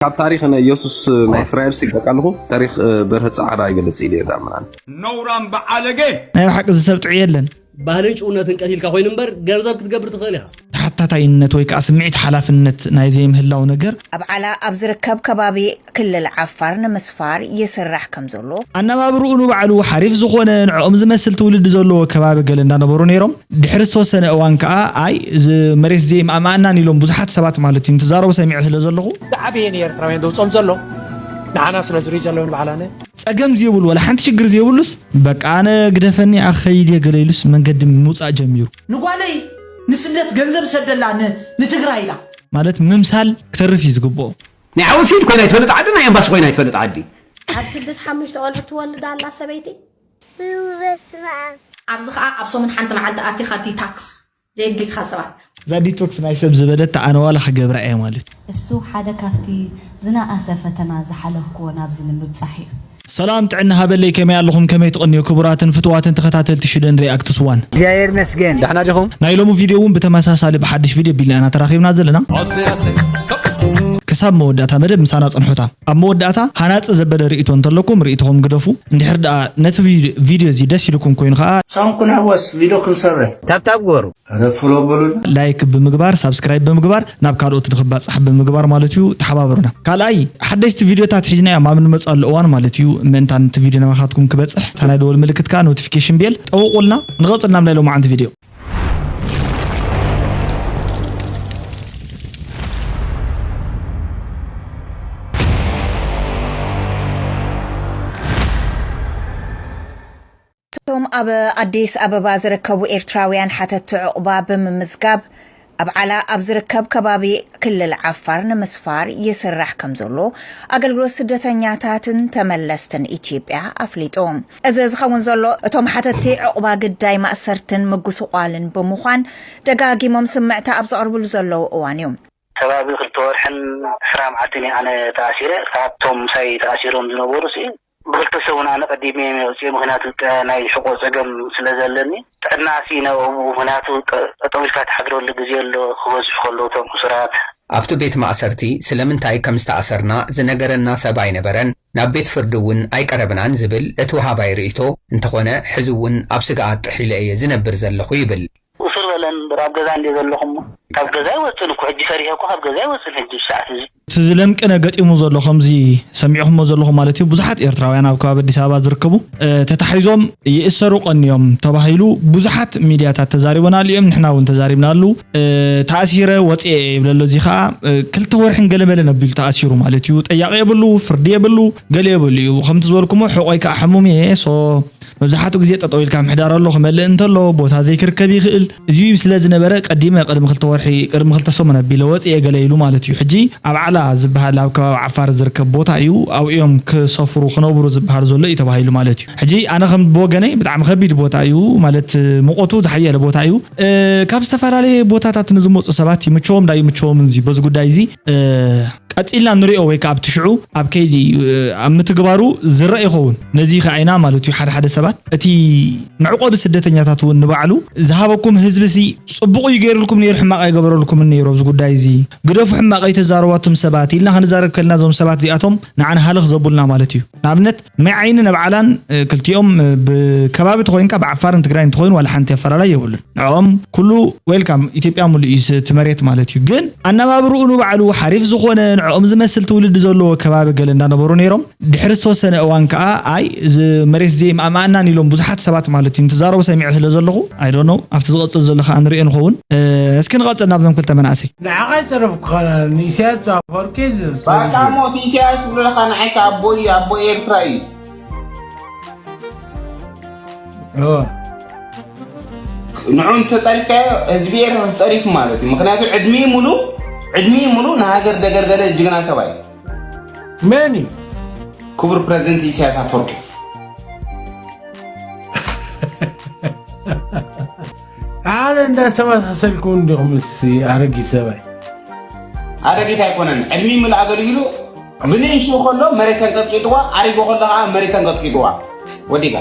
ካብ ታሪኽ ናይ ኢየሱስ ናይ እስራኤል ሲ በቃ ኣለኹ። ታሪኽ በርሀ ጻዕዳ ይበልጽ ኢለ እዛ ምናን። ነውራም በዓለገ ናይ ብሓቂ ዝሰብ ጥዑይ የለን። ባህልን ጭውነትን ቀቲልካ ኮይኑ እምበር ገንዘብ ክትገብር ትኽእል ኢኻ። ተሓታታይነት ወይ ከዓ ስምዒት ሓላፍነት ናይ ዘይምህላው ነገር ኣብ ዓላ ኣብ ዝርከብ ከባቢ ክልል ዓፋር ንምስፋር ይስራሕ ከም ዘሎ ኣነባብርኡ ንባዕሉ ሓሪፍ ዝኾነ ንዕኦም ዝመስል ትውልዲ ዘለዎ ከባቢ ገለ እንዳነበሩ ነይሮም። ድሕሪ ዝተወሰነ እዋን ከዓ ኣይ እዚ መሬት እዚ የምኣምኣናን ኢሎም ብዙሓት ሰባት ማለት እዩ እንትዛረቡ ሰሚዐ ስለ ዘለኹ ዝዓበየ ንኤርትራውያን ዘውፅኦም ዘሎ ንዓና ስለ ዝርኢ ዘለውን ባዕላነ ፀገም ዘይብሉ ወላ ሓንቲ ሽግር ዘይብሉስ በቃ ኣነ ግደፈኒ ኣኸይድ እየ ገለ ኢሉስ መንገዲ ምውፃእ ጀሚሩ። ንጓለይ ንስደት ገንዘብ ሰደላ ን- ንትግራይ ኢላ ማለት ምምሳል ክተርፍ እዩ ዝግብኦ። ናይ ዓወት ሲድ ኮይና ይትፈልጥ ዓዲ ናይ ኤምባሲ ኮይና ይትፈልጥ ዓዲ ኣብ ስደት ሓሙሽተ ቆልዑ ትወልድ ኣላ ሰበይቲ በስመ ኣብ ኣብዚ ከዓ ኣብ ሰሙን ሓንቲ መዓልቲ ኣቲኻ ዲታክስ ዘየድልይካ ሰባት እዛ ዲቶክስ ናይ ሰብ ዝበለት ኣነ ዋላ ክገብራ እየ ማለት እዩ። እሱ ሓደ ካብቲ ዝነኣሰ ፈተና ዝሓለፍክዎ ናብዚ ንምብጻሕ እዩ። ሰላም ጥዕና ሃበለይ ከመይ ኣለኹም ከመይ ትቕንዩ ክቡራትን ፍትዋትን ተኸታተልቲ ሽደን ሪኣክትስ ዋን እግዚኣብሔር ይመስገን ደሕና ዲኹም ናይ ሎሚ ቪድዮ እውን ብተመሳሳሊ ብሓድሽ ቪድዮ ቢልና ኢና ተራኺብና ዘለና ክሳብ መወዳእታ መደብ ምሳና ጽንሑታ ኣብ መወዳእታ ሃናጺ ዘበለ ርእይቶ እንተለኩም ርእይቶኹም ግደፉ እንድሕር ደኣ ነቲ ቪድዮ እዚ ደስ ኢልኩም ኮይኑ ከኣ ሳንኩን ሃወስ ቪድዮ ክንሰርሕ ታብታብ ግበሩ ላይክ ብምግባር ሳብስክራይብ ብምግባር ናብ ካልኦት ንክባፃሕ ብምግባር ማለት እዩ ተሓባበሩና ካልኣይ ሓደሽቲ ቪድዮታት ሒዝና እዮም ኣብ ንመፅኣሉ እዋን ማለት እዩ ምእንታን እቲ ቪድዮ ናባካትኩም ክበፅሕ እታ ናይ ደወል ምልክት ከዓ ኖቲፊኬሽን ቤል ጠውቁልና ንቐፅል ናብ ናይ ሎማዓንቲ ቪድዮ እቶም ኣብ ኣዲስ ኣበባ ዝርከቡ ኤርትራውያን ሓተትቲ ዑቕባ ብምምዝጋብ ኣብ ዓላ ኣብ ዝርከብ ከባቢ ክልል ዓፋር ንምስፋር ይስራሕ ከም ዘሎ ኣገልግሎት ስደተኛታትን ተመለስትን ኢትዮጵያ ኣፍሊጡ። እዚ ዝኸውን ዘሎ እቶም ሓተትቲ ዑቕባ ግዳይ ማእሰርትን ምጉስቋልን ብምዃን ደጋጊሞም ስምዕታ ኣብ ዘቕርብሉ ዘለዉ እዋን እዩ። ከባቢ ክልተ ወርሕን ዕስራ መዓልትን እየ ኣነ ተኣሲረ። ካብቶም ምሳይ ተኣሲሮም ዝነበሩ ሲ ብክልተ ሰሙን ኣነ ቀዲመ እየ ወፅየ፣ ምክንያቱ ናይ ሕቆ ፀገም ስለ ዘለኒ። ጥዕና ሲ ናብኡ ምክንያቱ ጠጠው ኢልካ ትሓድረሉ ግዜ ኣሎ ክበዝሑ ከለዉ እቶም ሕሱራት። ኣብቲ ቤት ማእሰርቲ ስለምንታይ ከም ዝተኣሰርና ዝነገረና ሰብ ኣይነበረን፣ ናብ ቤት ፍርዲ እውን ኣይቀረብናን ዝብል እቲ ወሃባይ ርእይቶ፣ እንተኾነ ሕዚ እውን ኣብ ስግኣት ጥሒለ እየ ዝነብር ዘለኹ ይብል። ውፍር በለን እምበር ኣብ ገዛ እንድየ ዘለኹ እሞ ካብ ገዛ ኣይወፅን እኮ ሕጂ ፈሪሀ እኮ ካብ ገዛ ኣይወፅን ሕጂ ብሰዓት እዚ። እቲ ዝለምቅነ ገጢሙ ዘሎ ከምዚ ሰሚዕኹሞ ዘለኹም ማለት እዩ ብዙሓት ኤርትራውያን ኣብ ከባቢ ኣዲስ ኣበባ ዝርከቡ ተታሒዞም ይእሰሩ ቀንዮም ተባሂሉ ብዙሓት ሚድያታት ተዛሪቦናሉ እዮም ንሕና እውን ተዛሪብናሉ ተኣሲረ ወፅኤ ይብለሎ እዚ ከዓ ክልተ ወርሕን ገለመለን ኣቢሉ ተኣሲሩ ማለት እዩ ጠያቂ የብሉ ፍርዲ የብሉ ገለ የብሉ እዩ ከምቲ ዝበልኩሞ ሕቆይ ከዓ ሕሙም እየ ሶ መብዛሕትኡ ግዜ ጠጠው ኢልካ ምሕዳር ኣሎ ክመልእ እንተሎ ቦታ ዘይክርከብ ይኽእል እዚኡ ስለ ዝነበረ ቀዲመ ቅድሚ ክልተ ወርሒ ቅድሚ ክልተ ሰሙን ኣቢለ ወፅየ ገለ ኢሉ ማለት እዩ ሕጂ ኣብ ዓላ ዝበሃል ኣብ ከባቢ ዓፋር ዝርከብ ቦታ እዩ ኣብኡ እዮም ክሰፍሩ ክነብሩ ዝበሃል ዘሎ እዩ ተባሂሉ ማለት እዩ ሕጂ ኣነ ከም ብወገነይ ብጣዕሚ ከቢድ ቦታ እዩ ማለት ሙቐቱ ዝሓየለ ቦታ እዩ ካብ ዝተፈላለየ ቦታታት ንዝመፁ ሰባት ይምቸዎም ዳ ይምቸዎም እንዚ በዚ ጉዳይ እዚ ቀጺልና ንሪኦ ወይ ከዓ ኣብቲ ሽዑ ኣብ ከይዲ ኣብ ምትግባሩ ዝረአ ይኸውን። ነዚ ከዓ ኢና ማለት እዩ ሓደ ሓደ ሰባት እቲ መዕቆቢ ስደተኛታት እውን ንባዕሉ ዝሃበኩም ህዝቢ ሲ ፅቡቕ እዩ ገይሩልኩም ነይሩ ሕማቕ ኣይገበረልኩምን ነይሩ ኣብዚ ጉዳይ እዚ ግደፉ ሕማቕ ኣይተዛረቡ ኣቱም ሰባት ኢልና ክንዛረብ ከለና እዞም ሰባት እዚኣቶም ንዓና ሃልኽ ዘቡልና ማለት እዩ። ንኣብነት ማይ ዓይንን ኣብዓላን ክልቲኦም ብከባቢ ተኮይንካ ብዓፋርን ትግራይን ተኮይኑ ዋላ ሓንቲ ኣፈላላይ የብሉን ንዕኦም ኩሉ ዌልካም ኢትዮጵያ ሙሉእ እዩ እቲ መሬት ማለት እዩ ግን ኣነባብርኡ ንባዕሉ ሓሪፍ ዝኮነ ንዕኦም ዝመስል ትውልዲ ዘለዎ ከባቢ ገለ እንዳነበሩ ነይሮም ድሕሪ ዝተወሰነ እዋን ከዓ ኣይ እዚ መሬት እዚ የምኣምኣናን ኢሎም ብዙሓት ሰባት ማለት እዩ እንትዛረቡ ሰሚዐ ስለ ዘለኹ I don't know ኣብቲ ዝቐፅል ዘሎ ከዓ ንሪኦ ንኸውን እስኪ ንቐፅል ናብዞም ክልተ መናእሰይ ንዓኻ ይፀረፍኩኻ ንኢሳያስ ኣፈወርቂ ባካሞ ኢሳያስ ዝብለካ ንዓይካ ኣቦይ ኣቦ ኤርትራ እዩ ንዑ እንተጠሪፍካዮ ህዝቢ ኤርትራ ተጠሪፉ ማለት እዩ ምክንያቱ ዕድሚ ሙሉ ዕድሚ ሙሉ ንሃገር ደገልገለ ጅግና ሰብኣይ መን እዩ ክቡር ፕረዚደንት ኢሳያስ ኣፈወርቂ ኣነ እንዳተመሳሰልኩም እንዲኹም ምስ ኣረጊት ሰብኣይ ኣረጊት ኣይኮነን ዕድሚ ምልእ ኣገልጊሉ ብንእሽኡ ከሎ መሬት ተንቀጥቂጥዋ ኣሪጎ ከሎ ከዓ መሬት ተንቀጥቂጥዋ ወዲጋ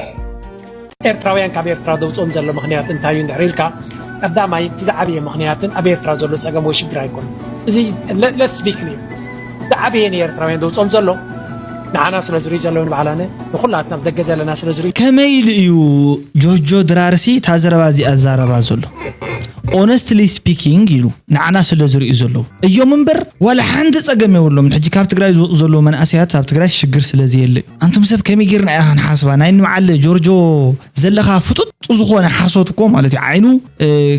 ኤርትራውያን ካብ ኤርትራ ዘውፅኦም ዘሎ ምክንያት እንታይ እዩ እንድሕር ኢልካ ቀዳማይ እቲ ዝዓበየ ምክንያትን ኣብ ኤርትራ ዘሎ ፀገም ወይ ሽግር ኣይኮነን እዚ let's be clear ዝዓበየ ንኤርትራውያን ዘውፅኦም ዘሎ ንዓና ስለ ዝርኢ ዘሎ ንባዕላነ ንኩላትና ብደገ ዘለና ስለ ዝርኢ ከመይ ኢሉ እዩ ጆርጆ ድራርሲ እታ ዘረባ እዚኣ ዛረባ ዘሎ? Honestly speaking ኢሉ ንዓና ስለ ዝርእዩ ዘለዉ እዮም እምበር ዋላ ሓንቲ ጸገም የብሎም። ሕጂ ካብ ትግራይ ዝወፁ ዘለዉ መናእሰያት ኣብ ትግራይ ሽግር ስለ ዘየለ እዩ። ኣንቱም ሰብ ከመይ ጌርና እያ ክንሓስባ? ናይ ንበዓል ጆርጆ ዘለኻ ፍጡጥ ዝኾነ ሓሶት እኮ ማለት እዩ። ዓይኑ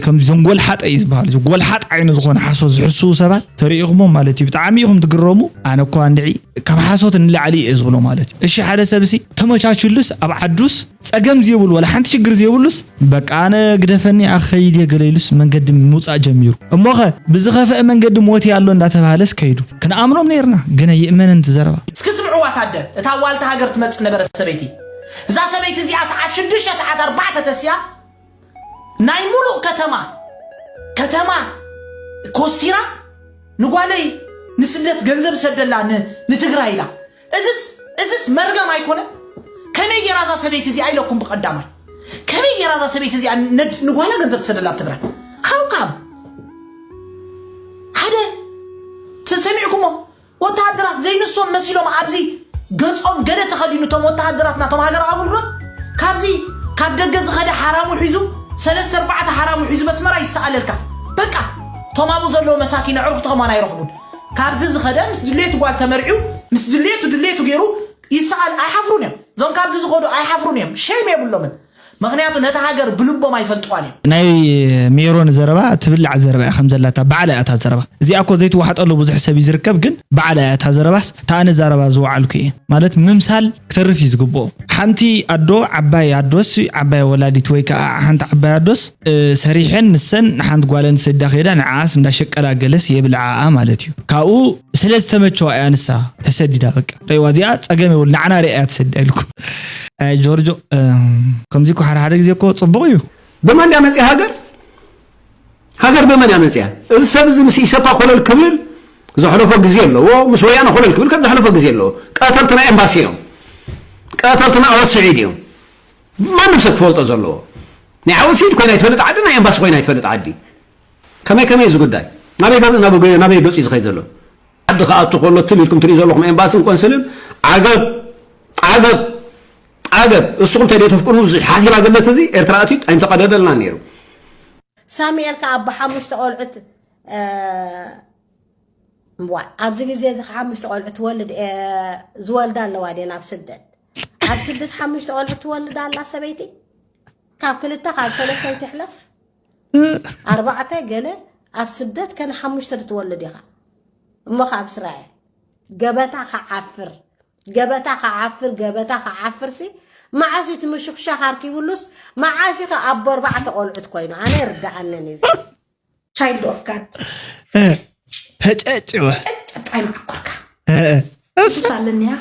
ከም ዘንጎልሓጠ እዩ ዝበሃል። ጎልሓጥ ዓይኑ ዝኾነ ሓሶት ዝሕስቡ ሰባት ተሪኢኹሞም ማለት እዩ። ብጣዕሚ ኢኹም ትግረሙ። ኣነ እኮ እንድዒ ካብ ሓሶት ንላዕሊ እየ ዝብሎ ማለት እዩ። እሺ ሓደ ሰብሲ ተመቻችሉስ ኣብ ዓዱስ ጸገም ዘይብሉ ዋላ ሓንቲ ሽግር ዘይብሉስ በቃ ኣነ ግደፈኒ ኣኸይድ እየ ገለ ኢሉስ መንገዲ ምውጻእ ጀሚሩ። እሞኸ ብዝኸፍአ መንገዲ ሞት ኣሎ እንዳተባሃለስ ከይዱ ክንኣምኖም ነይርና። ግን ኣይእመንን እቲ ዘረባ። እስኪ ስምዕዋ ታደ፣ እታ ዋልታ ሃገር ትመጽእ ነበረት ሰበይቲ። እዛ ሰበይቲ እዚኣ ሰዓት ሽዱሽተ ሰዓት ኣርባዕተ ተስያ ናይ ሙሉእ ከተማ ከተማ ኮስቲራ ንጓለይ ንስደት ገንዘብ ሰደላ ንትግራይ ኢላ። እዝስ እዝስ መርገም ኣይኮነ? ከመይ ጌራ እዛ ሰበይቲ እዚኣ ኢለኩም ብቐዳማይ ከመይ ጌራ እዛ ሰበይቲ እዚኣ ንጓላ ገንዘብ ትሰደላ ኣብ ትግራይ? ሃውካም ሓደ ተሰሚዕኩሞ ወተሃደራት ዘይንሶም መሲሎም ኣብዚ ገጾም ገለ ተኸዲኑ እቶም ወተሃደራት ናቶም ሃገራዊ ኣገልግሎት ካብዚ ካብ ደገ ዝኸደ ሓራሙ ሒዙ ሰለስተ ኣርባዕተ ሓራሙ ሒዙ መስመራ ይሰኣለልካ። በቃ እቶም ኣብኡ ዘለዉ መሳኪን ኣዕሩኽቲ ከማን ኣይረኽቡን። ካብዚ ዝኸደ ምስ ድሌቱ ጓል ተመርዒው ምስ ድሌቱ ድሌቱ ገይሩ ይሰኣል። ኣይሓፍሩን እዮም እዞም ካብዚ ዝኸዱ ኣይሓፍሩን እዮም። ሸይም የብሎምን። ምኽንያቱ ነታ ሃገር ብልቦም ኣይፈልጥዋን እዮም። ናይ ሜሮን ዘረባ ትብላዕ ዘረባ እያ ከም ዘላታ ባዕላ እያ እታ ዘረባ። እዚኣ እኮ ዘይትዋሕጠሉ ብዙሕ ሰብ እዩ ዝርከብ፣ ግን ባዕላ እያ እታ ዘረባስ። እታ ኣነ ዛረባ ዝወዓልኩ እየ ማለት ምምሳል ክተርፍ እዩ ዝግብኦ። ሓንቲ ኣዶ ዓባይ ኣዶስ ዓባይ ወላዲት ወይ ከዓ ሓንቲ ዓባይ ኣዶስ ሰሪሐን ንሰን ንሓንቲ ጓለን ሰዳ ከይዳ ንዓኣስ እንዳሸቀላ ገለስ የብልዓኣ ማለት እዩ። ካብኡ ስለ ዝተመቸዋ እያ ንሳ ተሰዲዳ በቃ። ረይዋ እዚኣ ጸገም የብሉ ንዓና ሪኣ እያ ተሰዲዳ ኢልኩም። ኣይ ጆርጆ ከምዚ እኮ ሓደ ሓደ ግዜ እኮ ጽቡቕ እዩ። ብመን እያ መፅያ ሃገር? ሃገር ብመን እያ መፅያ? እዚ ሰብ እዚ ምስ ኢሰፓ ኮለል ክብል ዘሕለፎ ግዜ ኣለዎ፣ ምስ ወያነ ኮለል ክብል ከም ዘሕለፎ ግዜ ኣለዎ። ቀተልትና ኤምባሲ እዮም፣ ቀተልትና ኣወት ስዒድ እዮም። ማንም ሰብ ክፈልጦ ዘለዎ ናይ ዓወት ስዒድ ኮይና ይትፈልጥ ዓዲ፣ ናይ ኤምባሲ ኮይና ይትፈልጥ ዓዲ። ከመይ ከመይ እዚ ጉዳይ ናበይ ገ- ናበይ ገ- ናበይ ገፁ እዩ ዝኸይድ ዘሎ? ዓዲ ክኣቱ ከሎ ትም ኢልኩም ትሪኡ ዘለኹም ኤምባስን ቆንስልን ዓገብ ዓገብ ዓገብ እስኹም ተደይ ተፍቅሩ እዚ ሓፊራ ገለት እዚ ኤርትራ ኣትዩ ኣይምተቐደደልና ነይሩ። ሳሙኤል ከኣ ኣቦ ሓሙሽተ ቆልዑት ዋ ኣብዚ ግዜ እዚ ሓሙሽተ ቆልዑት ትወልድ ዝወልዳ ኣለዋ ድየን ኣብ ስደት ኣብ ስደት ሓሙሽተ ቆልዑት ትወልድ ኣላ ሰበይቲ ካብ ክልተ ካብ ሰለስተ ይትሕለፍ ኣርባዕተ ገለ ኣብ ስደት ከነ ሓሙሽተ ትወልድ ኢኻ እሞ ካብ እስራኤል ገበታ ክዓፍር ገበታ ክዓፍር ገበታ ክዓፍር ሲ መዓስ እዩ እቲ ምሽኽሻኽ ኣርኪቡሉስ መዓስ ኢኸ ኣቦ ኣርባዕተ ቆልዑት ኮይኑ ኣነ ይርድኣንን እዩ child of God ተጨጭወ ጣይ ማዕኮርካ የሱስ ኣለኒ ያ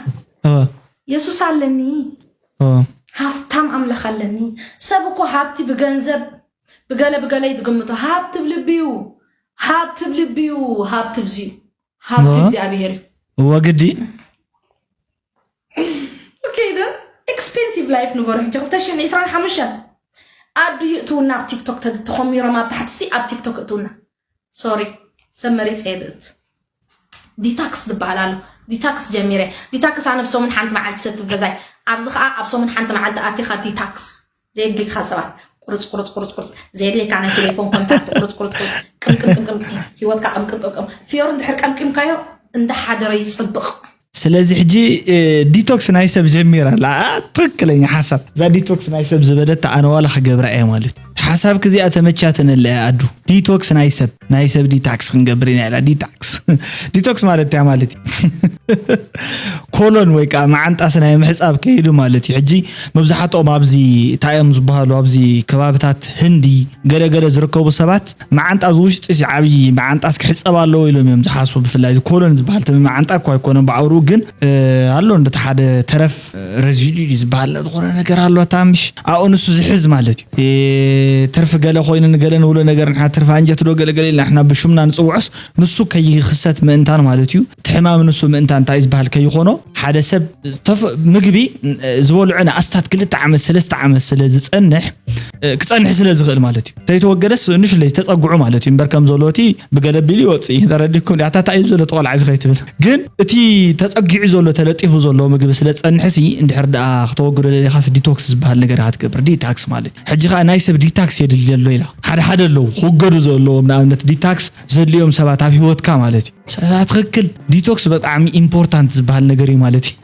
የሱስ ኣለኒ ሃፍታም ኣምላኽ ኣለኒ ሰብ እኮ ሃብቲ ብገንዘብ ብገለ ብገለ ይትግምቶ ሃብቲ ብልቢ እዩ ሃብቲ ብልቢ እዩ ሃብቲ ብዚ እዩ ሃብቲ እግዚኣብሔር እዩ ወግዲ okay ዶ expensive life ንበሩ ሕጂ ክልተ ሽሕን ዕስራን ሓሙሽተን ኣዱ ይእትውና ኣብ ቲክቶክ ተኾሚሮም ኣብ ታሕቲ ሲ ኣብ ቲክቶክ እትውና sorry ሰብ መሪፀ የድእቱ detox ዝበሃል ኣሎ detox ጀሚረ detox ኣነ ብሰሙን ሓንቲ መዓልቲ ሰትብ ገዛይ ኣብዚ ከዓ ኣብ ሰሙን ሓንቲ መዓልቲ ኣቲኻ detox ዘየድልካ ሰባት ቁርፅ ቁርፅ ቁርፅ ቁርፅ ዘየድልካ ናይ ቴሌፎን ኮንታክት ቁርፅ ቁርፅ ቁርፅ ቅምቅም ቅምቅም ህይወትካ ቅምቅም ቅምቅም ፍዮር እንድሕር ቀምቂምካዮ እንዳሓደረ ይፅብቕ ስለዚ ሕጂ ዲቶክስ ናይ ሰብ ጀሚራ ኣላ ትክክለኛ ሓሳብ እዛ ዲቶክስ ናይ ሰብ ዝበለት ኣነ ዋላ ክገብራ እየ ማለት ሓሳብ ክዚኣ ተመቻተነለ ኣዱ ዲቶክስ ናይ ሰብ ናይ ሰብ ዲታክስ ክንገብር ኢና ኢላ ዲታክስ ዲቶክስ ማለት እያ ማለት እዩ ኮሎን ወይ ከዓ መዓንጣስ ናይ ምሕፃብ ከይዱ ማለት እዩ ሕጂ መብዛሕትኦም ኣብዚ እንታይ እዮም ዝበሃሉ ኣብዚ ከባብታት ህንዲ ገለገለ ዝርከቡ ሰባት መዓንጣ ዝውሽጢ ዓብዪ መዓንጣስ ክሕፀብ ኣለዎ ኢሎም እዮም ዝሓስቡ ብፍላይ ኮሎን ዝበሃል ተመ መዓንጣ እኳ ኣይኮነን ብዓውሩ ግን ኣሎ እንደ ሓደ ተረፍ ረዚዱ ዝበሃል ዝኾነ ነገር ኣሎ ታምሽ ኣብኡ ንሱ ዝሕዝ ማለት እዩ ትርፊ ገለ ኮይኑ ንገለ ንብሎ ነገር ንሕና ትርፊ ኣንጀት ዶ ገለ ገለ ኢልና ንሕና ብሽምና ንጽውዖስ፣ ንሱ ከይኽሰት ምእንታን ማለት እዩ። እቲ ሕማም ንሱ ምእንታን እንታይ ዝበሃል ከይኾኖ፣ ሓደ ሰብ ተፍ-፣ ምግቢ ዝበልዖ ንኣስታት ክልተ ዓመት ሰለስተ ዓመት ስለ ዝጸንሕ፣ ክጸንሕ ስለ ዝኽእል ማለት እዩ። ተይተወገደስ ንሽለይ ዝተጸግዑ ማለት እዩ። እምበር ከም ዘሎ እቲ ብገለ ቢሉ ይወጽእ እዩ። ተረዲኩም ዲያ? ኣታ እንታይ እዩ ዘሎ ተቆልዓ እዚ ከይትብል። ግን እቲ ተጸጊዑ ዘሎ ተለጢፉ ዘሎ ምግቢ ስለ ዝጸንሕሲ፣ እንድሕር ደኣ ክተወግዶ ደሊኻስ ዲቶክስ ዝበሃል ነገር ኢኻ ትገብር። ዲታክስ ማለት እዩ። ሕጂ ኸኣ ናይ ሰብ ዲታክስ የድሊ ኣሎ ኢላ። ሓደ ሓደ ኣለዉ ክውገዱ ዘለዎም፣ ንኣብነት ዲታክስ ዘድልዮም ሰባት ኣብ ህይወትካ ማለት እዩ። ሰ-፣ ትኽክል። ዲቶክስ ብጣዕሚ ኢምፖርታንት ዝበሃል ነገር እዩ ማለት እዩ።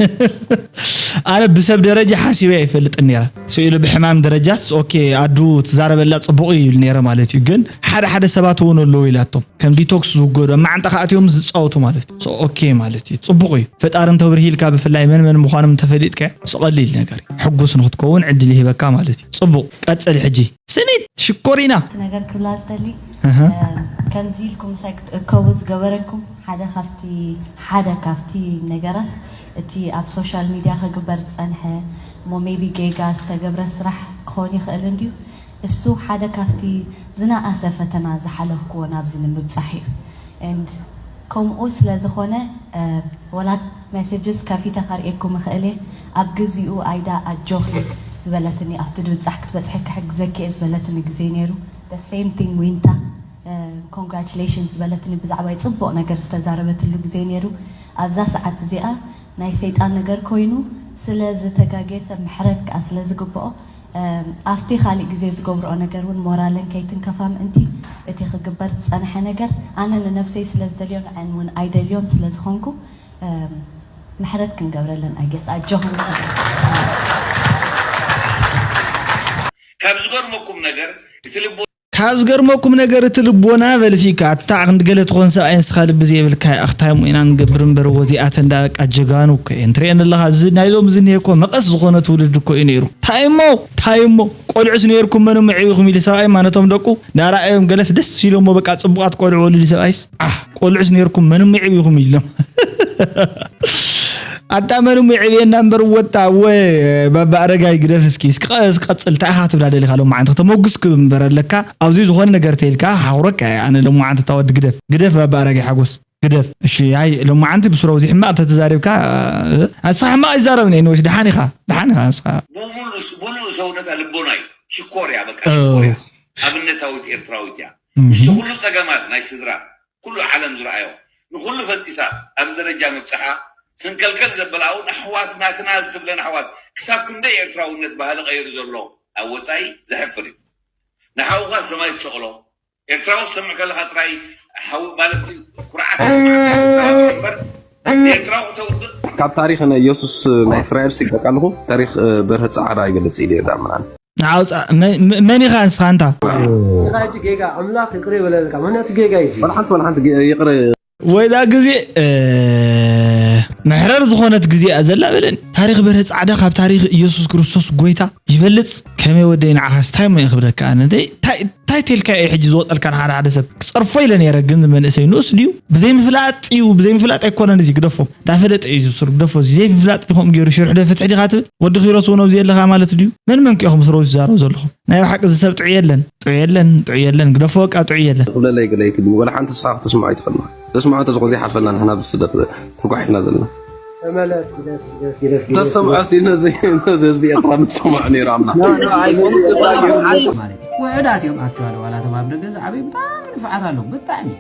ኣነ ብሰብ ደረጃ ሓሲበ ኣይፈልጥን ነይረ። ስኢሉ ብሕማም ደረጃስ ኦኬ፣ ኣዱ ትዛረበላ ጽቡቕ እዩ ይብል ነይረ ማለት እዩ። ግን ሓደ ሓደ ሰባት እውን ኣለዉ ኢላቶም። ከም ዲቶክስ ዝውገዱ፣ ኣብ መዓንጣ ከኣትዮም ዝጻወቱ ማለት እዩ። ሶ ኦኬ ማለት እዩ። ጽቡቕ እዩ። ፈጣሪ እንተብርሂልካ ብፍላይ መን መን ምዃኖም እንተፈሊጥካ፣ ሶ ቀሊል ነገር እዩ። ሕጉስ ንኽትከውን ዕድል ይህበካ ማለት እዩ። ጽቡቕ፣ ቀጽል ሕጂ። ስኒት ሽኮሪና። ነገር ክብላ ዝደሊ፣ እህ። እም፣ ከምዚ ኢልኩም ምሳይ ክትእከቡ ዝገበረኩም ሓደ ካብቲ፣ ሓደ ካብቲ ነገራት፣ እቲ ኣብ ሶሻል ሚድያ ክግበር ዝጸንሐ፣ እሞ ሜቢ ጌጋ ዝተገብረ ስራሕ ክኸውን ይኽእል እንድዩ። እሱ ሓደ ካብቲ ዝነኣሰ ፈተና ዝሓለፍኩዎ ናብዚ ንምብጻሕ እዩ። And ከምኡ ስለ ዝኾነ፣ እ፣ ወላ ሜሴጅስ ከፊተ ከርእየኩም እኽእል እየ። ኣብ ግዚኡ ኣይዳ ኣጆኺ ዝበለትኒ፣ ኣብቲ ድብጻሕ ክትበጽሒ ክሕግዘኪ እየ ዝበለትኒ ግዜ ነይሩ። The same thing ዊንታ፣ እ፣ ኮንግራቹሌሽንስ ዝበለትኒ፣ ብዛዕባይ ጽቡቕ ነገር ዝተዛረበትሉ ግዜ ነይሩ። ኣብዛ ሰዓት እዚኣ ናይ ሰይጣን ነገር ኮይኑ ስለ ዝተጋገየ ሰብ ምሕረት ከኣ ስለ ዝግብኦ፣ እም፣ ኣብቲ ካልእ ግዜ ዝገብርኦ ነገር እውን ሞራለን ከይትንከፋ ምእንቲ እቲ ክግበር ዝጸንሐ ነገር ኣነ ንነብሰይ ስለ ዝደልዮ ንዐን እውን ኣይደልዮን ስለ ዝኾንኩ፣ እም፣ ምሕረት ክንገብረለን ኣጌስ ኣጆኹም። ካብ ዝገርመኩም ነገር እቲ ልቦ ካብ ዝገርመኩም ነገር እቲ ልቦና በልሲ እካ ኣታ ክንዲ ገለ ትኾን ሰብኣይ ንስኻ ልቢ ዘይብልካ ኣኽታይ ሞ ኢና ንገብር እምበር ወዚኣተ እንዳ በቃ ጀጋኑ እኮ እየን ትርእየን ኣለኻ። እዚ ናይ ሎም ዝኒሄ እኮ መቐስ ዝኾነ ትውልድ እኮ እዩ ነይሩ። ታይሞ ታይሞ ቆልዑስ ነይርኩም መን እሞ ዕቢኹም ኢሉ ሰብኣይ ማነቶም ደቁ ናራኣዮም ገለስ ደስ ኢሎሞ በቃ ጽቡቓት ቆልዑ ወሊዱ ሰብኣይስ ኣህ ቆልዑስ ነይርኩም መን እሞ ዕቢኹም ኢሎም ኣታ መን እሞ የዕብየና እምበር ወጣ ወ ባባ ኣረጋይ ግደፍ እስኪ እስኪ ቀ- እስኪ ቀጽል እንታይ ኢኻ ትብላ ደሊኻ ሎም መዓንቲ ከተመጉስ ክብ እምበር ኣለካ ኣብዚ ዝኾነ ነገር ተይልካ ሓቑረካ እየ ኣነ ሎም መዓንቲ እታ ወዲ ግደፍ ግደፍ ባባ ኣረጋይ ሓጎስ ግደፍ እሺ ኣይ ሎም መዓንቲ ብስሮ እዚ ሕማቕ ተተዛሪብካ ኣሳ ሕማቕ ይዛረብ ነይ ንወሽ ደሓን ኢኻ ደሓን ኢኻ ንስኻ ብሙሉእ ብሙሉእ ሰውነታ ልቦና እዩ ሽኮር እያ በቃ ሽኮር እያ ኣብነታዊት ኤርትራዊት እያ ምስቲ ኩሉ ጸገማት ናይ ስድራ ኩሉ ዓለም ዝረኣዮ ንኹሉ ፈጢሳ ኣብዚ ደረጃ ምብጽሓ ስንከልከል ዘበላ እውን ኣሕዋት ናትና ዝትብለን ኣሕዋት ክሳብ ክንደይ ኤርትራውነት ባህሊ ቀይሩ ዘሎ ኣብ ወጻኢ ዘሕፍር እዩ ንሓውኻ ሰማይ ትሰቕሎ ኤርትራዊ ክትሰምዕ ከለኻ ጥራይ ሓው ማለት ኩርዓት እምበር ንኤርትራዊ ክተውድቕ ካብ ታሪኽ ናይ ኢየሱስ ናይ እስራኤል ሲቀቃልኹ ታሪኽ በርሀ ጻዕዳ ይገልጽ ኢለ እዛ ምናን ንዓውፃ መን ኢኻ ንስኻ እንታ ጌጋ ኣምላኽ ይቕረ ይበለልካ ምክንያቱ ጌጋ እዩ ወላ ሓንቲ ወላ ሓንቲ ይቕረ ወይዳ ግዜ ምሕረር ዝኾነት ግዜ እያ ዘላ በለኒ ታሪኽ በርሀ ፃዕዳ ካብ ታሪኽ ኢየሱስ ክርስቶስ ጎይታ ይበልፅ ከመይ ወደይ ንዓኻስ ታይ ሞ ክብለካ ኣነ እንታይ ተልካ እዩ ሕጂ ዝወጠልካ ንሓደ ሓደ ሰብ ክፀርፎ ኢለ ነይረ ግን መንእሰይ ንኡስ ድዩ ብዘይምፍላጥ እዩ ብዘይምፍላጥ ኣይኮነን እዚ ግደፎ እንዳፈለጠ እዩ ዝብስር ግደፎ እዚ ዘይምፍላጥ እዩ ከምኡ ገይሩ ሽርሑ ዶ ፍትሒ ዲኻ ትብል ወዲ ኪሮስ እውን ኣብዚ ኣለኻ ማለት ድዩ መን መን ክኢኹም ስረው ዝዛረቡ ዘለኹም ናይ ብሓቂ እዚ ሰብ ጥዑይ የለን ጥዑይ የለን ጥዑይ የለን ግደፎ በቃ ጥዑይ የለን ክብለለይ ገለ ኣይክድን ወላ ሓንቲ ንስኻ ክትስምዖ ኣይትኽእልና ተስምዖ እንተዝኾን ዘይሓልፈልና ንሕና ብስደት ተጓሒፍና ዘለና ተመለስ ግደፍ ግደፍ ግደፍ ግደፍ ተሰምዖ ነዚ ነዚ ህዝቢ ኤርትራ ምሰምዖ ነይሩ ኣምላኽ ማለት ውሑዳት እዮም ኣክቹዋሊ ዋላ እቶም ኣብ ደገ ዝዓበዩ ብጣዕሚ ንፉዓት ኣለዉ ብጣዕሚ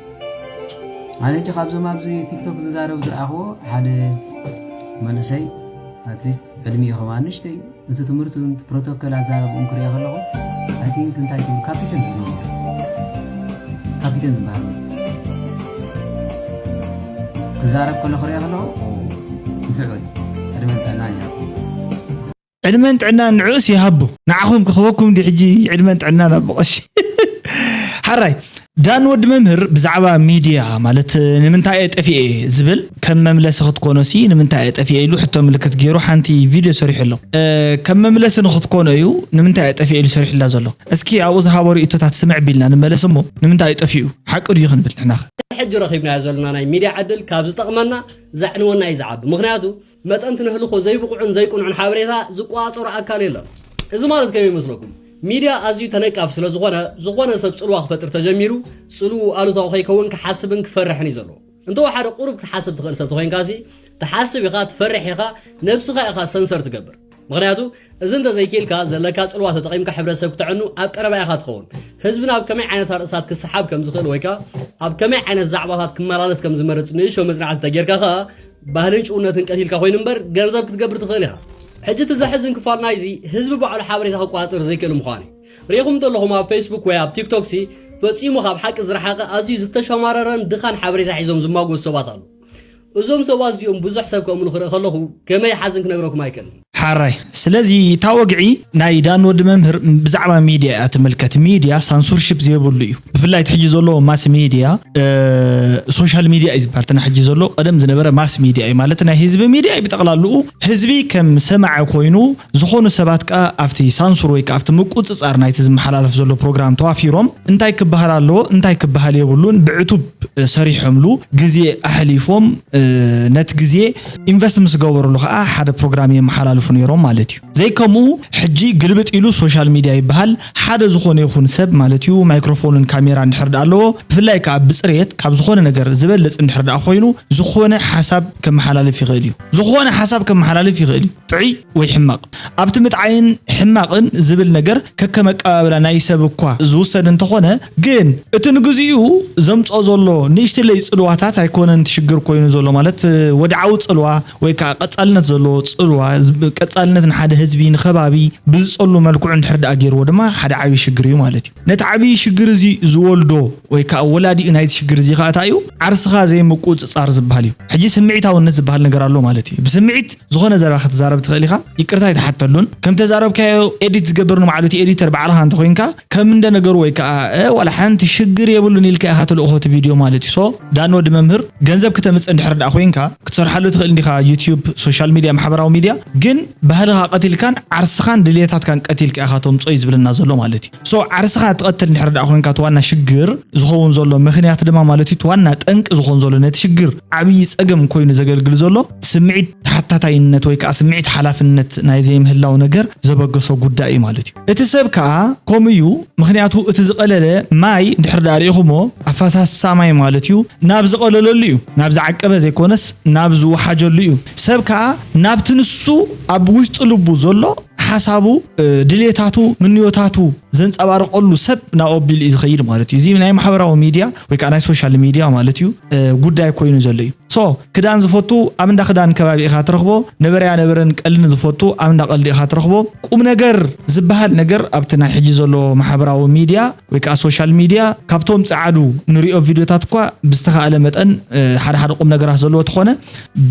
ኣነ ሕጂ ካብዞም ኣብዚ ቲክቶክ ዝዛረቡ ዝረኣኽዎ ሓደ መንእሰይ ኣትሊስት ዕድሚኡ ከማ ንእሽተይ እቲ ትምህርቱን እቲ ፕሮቶኮል ኣዛረብኡን ክሪኦ ከለኹ I think እንታይ ትብሉ ካፒተን ትብሉ ካፒተን ዝበሃል ክዛረብ ከሎ ክሪኦ ከለኹ ንፍዕ ወዲ ዕድመን ጥዕናን ይሃብኩም። ዕድመን ጥዕናን ንዕኡስ ይሃቦ። ንዓኹም ክኽበኩም ድዩ ሕጂ ዕድመን ጥዕናን ኣቦ ቀሺ። ሓራይ ዳን ወዲ መምህር ብዛዕባ ሚድያ ማለት ንምንታይ እየ ጠፊኤ ዝብል ከም መምለሲ ክትኮኖሲ ንምንታይ እየ ጠፊኤ ኢሉ ሕቶ ምልክት ገይሩ ሓንቲ ቪድዮ ሰሪሑ ኣሎ። ከም መምለሲ ንክትኮኖ እዩ ንምንታይ እየ ጠፊኤ ኢሉ ሰሪሑላ ዘሎ። እስኪ ኣብኡ ዝሃቦ ርእይቶታት ስምዕ ቢልና ንመለስ እሞ ንምንታይ እዩ ጠፊኡ ሓቂ ድዩ ክንብል ንሕና ከ። ሕጂ ረኺብናዮ ዘለና ናይ ሚድያ ዕድል ካብ ዝጠቕመና ዘዕንወና እዩ ዝዓቢ። ምኽንያቱ መጠን ትንህልኾ ዘይብቑዕን ዘይቅኑዕን ሓበሬታ ዝቆጻጸሮ ኣካል የለን። እዚ ማለት ከመይ ይመስለኩም? ሚድያ ኣዝዩ ተነቃፍ ስለ ዝኾነ፣ ዝኾነ ሰብ ጽልዋ ክፈጥር ተጀሚሩ፣ ጽልኡ ኣሉታዊ ከይከውን ክሓስብን ክፈርሕን እዩ ዘለዎ። እንተወሓደ ቁሩብ ክትሓስብ ትኽእል ሰብ ተኾይንካሲ፣ ትሓስብ ኢኻ፣ ትፈርሕ ኢኻ፣ ነብስኻ ኢኻ ሰንሰር ትገብር። ምኽንያቱ፣ እዚ እንተዘይክኢልካ፣ ዘለካ ጽልዋ ተጠቒምካ ሕብረተሰብ ክተዕኑ ኣብ ቀረባ ኢኻ ትኸውን። ህዝብና ኣብ ከመይ ዓይነት ኣርእስታት ክሰሓብ ከም ዝኽእል ወይ ከኣ ኣብ ከመይ ዓይነት ዛዕባታት ክመላለስ ከም ዝመርጽ ንእሽቶ መጽናዕቲ እንተጌርካ ከኣ፣ ባህልን ጭውነትን ቀቲልካ ኮይኑ እምበር፣ ገንዘብ ክትገብር ትኽእል ኢኻ። ሕጂ እቲ ዘሕዝን ክፋል ናይዚ፣ ህዝቢ ባዕሉ ሓበሬታ ክቆጻጸር ዘይክእል ምዃኑ እዩ። ርኢኹም እንተለኹም ኣብ ፌስቡክ ወይ ኣብ ቲክቶክ ሲ፣ ፈጺሙ ካብ ሓቂ ዝረሓቐ ኣዝዩ ዝተሸማረረን ድኻን ሓበሬታ ሒዞም ዝማጎቱ ሰባት ኣለዉ። እዞም ሰባት እዚኦም ብዙሕ ሰብ ከምኡ ንኽርኢ ከለኹ ከመይ ሓዝን ክነግረኩም ኣይክእልን። ሓራይ። ስለዚ እታ ወግዒ ናይ ዳን ወዲ መምህር ብዛዕባ ሚድያ እያ ትምልከት። ሚድያ ሳንሱርሽፕ ዘይብሉ እዩ። ብፍላይ እቲ ሕጂ ዘሎ ማስ ሚድያ፣ እ፣ ሶሻል ሚድያ እዩ ዝበሃል። እቲ ናይ ሕጂ ዘሎ ቀደም ዝነበረ ማስ ሚድያ እዩ። ማለት ናይ ህዝቢ ሚድያ እዩ ብጠቕላልኡ። ህዝቢ ከም ሰማዒ ኮይኑ፣ ዝኾኑ ሰባት ከኣ ኣብቲ ሳንሱር ወይ ከኣ ኣብቲ ምቁጽጻር ናይቲ ዝመሓላለፍ ዘሎ ፕሮግራም ተዋፊሮም እንታይ ክበሃል ኣለዎ፣ እንታይ ክበሃል የብሉን ብዕቱብ፣ እ፣ ሰሪሖምሉ፣ ግዜ ኣሕሊፎም፣ እ፣ ነቲ ግዜ ኢንቨስት ምስ ገበሩሉ ከኣ ሓደ ፕሮግራም የመሓላልፉ ነይሮም ማለት እዩ። ዘይከምኡ ሕጂ ግልብጥ ኢሉ ሶሻል ሚድያ ይበሃል። ሓደ ዝኾነ ይኹን ሰብ ማለት እዩ ማይክሮፎንን ካሜራ እንድሕር ደኣ ኣለዎ፣ ብፍላይ ከኣ ብጽሬት ካብ ዝኾነ ነገር ዝበልጽ እንድሕር ደኣ ኮይኑ፣ ዝኾነ ሓሳብ ከመሓላልፍ ይኽእል እዩ። ዝኾነ ሓሳብ ከመሓላልፍ ይኽእል እዩ። ጥዑይ ወይ ሕማቕ። ኣብቲ ምጥዓይን ሕማቕን ዝብል ነገር ከከም ኣቀባብላ ናይ ሰብ እኳ ዝውሰድ እንተኾነ፣ ግን እቲ ንግዚኡ ዘምጽኦ ዘሎ ንእሽትለይ ጽልዋታት ኣይኮነን እቲ ሽግር ኮይኑ ዘሎ። ማለት፣ ወድዓዊ ጽልዋ ወይ ከኣ ቀጻልነት ዘለዎ ጽልዋ፣ ዝ-፣ ቀጻልነት ንሓደ ህዝቢ፣ ንኸባቢ ብዝጸሉ መልክዑ እንድሕር ደኣ ገይርዎ ድማ ሓደ ዓብዪ ሽግር እዩ ማለት እዩ። ነቲ ዓብዪ ሽግር እዚ ዝወልዶ ወይ ከኣ ወላዲኡ ናይቲ ሽግር እዚ ከኣ እንታይ እዩ? ዓርስኻ ዘይምቁጽጻር ዝበሃል እዩ። ሕጂ ስምዒታውነት ዝበሃል ነገር ኣሎ ማለት እዩ። ብስምዒት ዝኾነ ዘረባ ክትዛረብ ትኽእል ኢኻ። ይቅርታ ኣይትሓተሉን። ከም ተዛረብካዮ ኤዲት ዝገብር ንባዕሉ እቲ ኤዲተር ባዕልኻ እንተኾይንካ፣ ከም እንደ ነገሩ ወይ ከኣ፣ እ፣ ዋላ ሓንቲ ሽግር የብሉን ኢልካ ኢኻ ትልእኾ እቲ ቪድዮ ማለት እዩ። ሶ፣ ዳን ወዲ መምህር፣ ገንዘብ ክተምጽእ እንድሕር ደኣ ኮይንካ፣ ክትሰርሓሉ ትኽእል እንዲኻ፣ ዩትዩብ፣ ሶሻል ሚድያ፣ ማሕበራዊ ሚድያ፣ ግን ባህልኻ ቀቲልካን ዓርስኻን ድልየታትካን ቀቲልካ ኢኻ ተምጽኦ እዩ ዝብለና ዘሎ ማለት እዩ። ሶ፣ ዓርስኻ ትቐትል እንድሕር ደኣ ኮይንካ፣ እቲ ዋና ሽግር ዝኸውን ዘሎ ምኽንያት ድማ ማለት እዩ፣ እቲ ዋና ጠንቂ ዝኾን ዘሎ ነቲ ሽግር ዓብዪ ጸገም ኮይኑ ዘገልግል ዘሎ ስምዒት ተሓታታይነት ወይ ከኣ ስምዒት ሓላፍነት ናይ ዘይምህላው ነገር ዘበገሶ ጉዳይ እዩ ማለት እዩ። እቲ ሰብ ከኣ ከምኡ እዩ፣ ምኽንያቱ እቲ ዝቐለለ ማይ እንድሕር ደኣ ርኢኹሞ፣ ኣፈሳስሳ ማይ ማለት እዩ፣ ናብ ዝቐለለሉ እዩ፣ ናብ ዝዓቀበ ዘይኮነስ ናብ ዝወሓጀሉ እዩ። ሰብ ከኣ ናብቲ ንሱ ኣብ ውሽጢ ልቡ ዘሎ ሓሳቡ፣ እ፣ ድሌታቱ፣ ምንዮታቱ ዘንጸባርቐሉ ሰብ ናብ ኣቢሉ እዩ ዝኸይድ ማለት እዩ። እዚ ናይ ማሕበራዊ ሚድያ ወይ ከኣ ናይ ሶሻል ሚድያ ማለት እዩ፣ እ፣ ጉዳይ ኮይኑ ዘሎ እዩ። ሶ፣ ክዳን ዝፈቱ ኣብ እንዳ ክዳን ከባቢ ኢኻ ትረኽቦ፣ ነበረያ ነበረን ቀልን ዝፈቱ ኣብ እንዳ ቀልዲ ኢኻ ትረኽቦ። ቁም ነገር ዝበሃል ነገር ኣብቲ ናይ ሕጂ ዘሎ ማሕበራዊ ሚድያ ወይ ከኣ ሶሻል ሚድያ ካብቶም ጸዓዱ ንሪኦ ቪድዮታት እኳ ብዝተኻእለ መጠን፣ እ፣ ሓደ ሓደ ቁም ነገራት ዘለዎ ተኾነ፣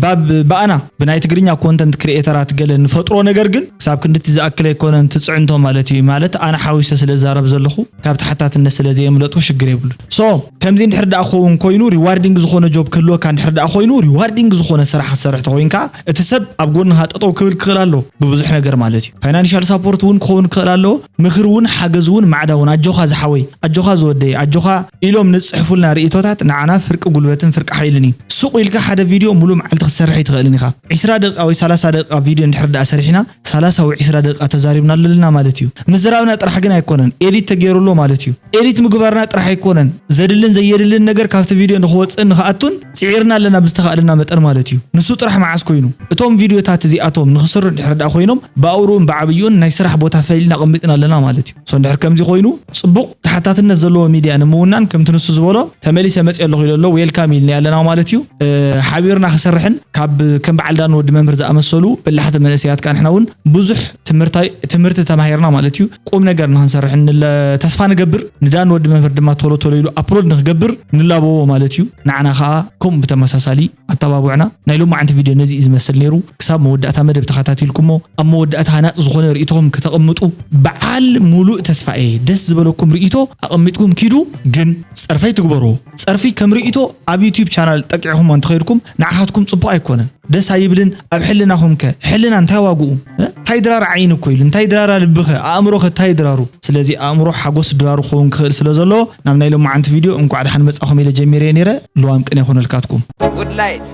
ባብ-፣ ብኣና ብናይ ትግርኛ ኮንተንት ክሪኤተራት ገለ ንፈጥሮ ነገር ግን ክሳብ ክንድቲ ዝኣክል ኣይኮነን ትጽዕንቶ ማለት እዩ። ማለት ኣነ ሓዊሰ ስለ ዝዛረብ ዘለኹ ካብ ተሓታትነት ስለ ዘየምለጥኩ ሽግር የብሉን። ሶ ከምዚ እንድሕር ደኣ ክኸውን ኮይኑ ሪዋርዲንግ ዝኾነ ጆብ ክህልወካ እንድሕር ደኣ ኮይኑ ሪዋርዲንግ ዝኾነ ስራሕ ክትሰርሕ ተኾይንካ እቲ ሰብ ኣብ ጎንኻ ጠጠው ክብል ክኽእል ኣለዎ ብብዙሕ ነገር ማለት እዩ። ፋይናንሻል ሳፖርት እውን ክኸውን ክኽእል ኣለዎ። ምኽሪ እውን ሓገዝ እውን ማዕዳ እውን ኣጆኻ ዝሓወይ ኣጆኻ ዝወደይ ኣጆኻ ኢሎም ንጽሕፉልና ርእይቶታት ንዓና ፍርቂ ጉልበትን ፍርቂ ሓይልን እዩ። ሱቕ ኢልካ ሓደ ቪድዮ ሙሉእ መዓልቲ ክትሰርሕ ኣይትኽእልን ኢኻ። ዒስራ ደቂቃ ወይ ሰላሳ ደቂቃ ቪድዮ እንድሕር ደኣ ሰሪሕና ሰላሳ ወይ ዒስራ ደቂቃ ተዛሪብናሉ ኣለና ማለት እዩ። ምዝራብና ጥራሕ ግን ኣይኮነን ኤዲት ተገይሩሎ ማለት እዩ። ኤዲት ምግባርና ጥራሕ ኣይኮነን ዘድልን ዘየድልን ነገር ካብቲ ቪድዮ ንኽወፅእን ንኽኣቱን ጽዒርና ኣለና ብዝተኻእለና መጠን ማለት እዩ። ንሱ ጥራሕ መዓስ ኮይኑ እቶም ቪድዮታት እዚኣቶም ንኽስሩ እንድሕር ደኣ ኮይኖም ብኣውርኡን ብዓብይኡን ናይ ስራሕ ቦታ ፈሊልና ኣቐሚጥና ኣለና ማለት እዩ። ሶ እንድሕር ከምዚ ኮይኑ ጽቡቕ ተሓታትነት ዘለዎ ሚድያ ንምውናን ከምቲ ንሱ ዝበሎ ተመሊሰ መፅእ ኣለኹ ኢሉ ኣሎ ዌልካም ኢልና ኣለና ማለት እዩ። እ፣ ሓቢርና ክሰርሕን ካብ ከም በዓል ዳን ወዲ መምህር ዝኣመሰሉ በላሕቲ መንእሰያት ከዓ ንሕና እውን ብዙሕ ትምህርታይ-፣ ትምህርቲ ተማሂርና ማለት እዩ። ቁም ነገር ንክንሰርሕ ንለ-፣ ተስፋ ንገብር። ንዳን ወዲ መምህር ድማ ቶሎ ቶሎ ኢሉ ኣፕሎድ ንክገብር ንላበዎ ማለት እዩ። ንዓና ከዓ ከምኡ ብተመሳሳሊ ኣተባብዑና። ናይ ሎማዓንቲ ቪድዮ ነዚ እዩ ዝመስል ነይሩ። ክሳብ መወዳእታ መደብ ተኸታቲልኩሞ፣ ኣብ መወዳእታ ሃናፂ ዝኾነ ርእይቶኹም ከተቐምጡ በዓል ሙሉእ ተስፋ እየ። ደስ ዝበለኩም ርእይቶ ኣቐሚጥኩም ኪዱ፣ ግን ጸርፊ ኣይትግበርዎ። ጸርፊ ከም ርእይቶ ኣብ ዩትዩብ ቻናል ጠቂዕኹሞ እንተኸይድኩም ንዓኻትኩም ጽቡቕ ኣይኮነን። ደስ ኣይብልን፣ ኣብ ሕልናኹም ከ? ሕልና እንታይ ዋግኡ? እ? እንታይ ድራር ዓይኒ እኮ ኢሉ፣ እንታይ ድራራ ልቢ ከ? ኣእምሮ ከ እንታይ ድራሩ? ስለዚ ኣእምሮ ሓጎስ ድራሩ ክኸውን ክኽእል ስለ ዘሎ፣ ናብ ናይ ሎማዓንቲ ቪድዮ እንኳዕ ደሓን መጻኹም ኢለ ጀሚረ ነይረ። ልዋም ቅነ ይኹነልካትኩም። ጉድ ላይት።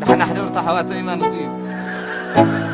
ደሓን ኣሕደሩ ኣሕዋተይ ማለት እዩ።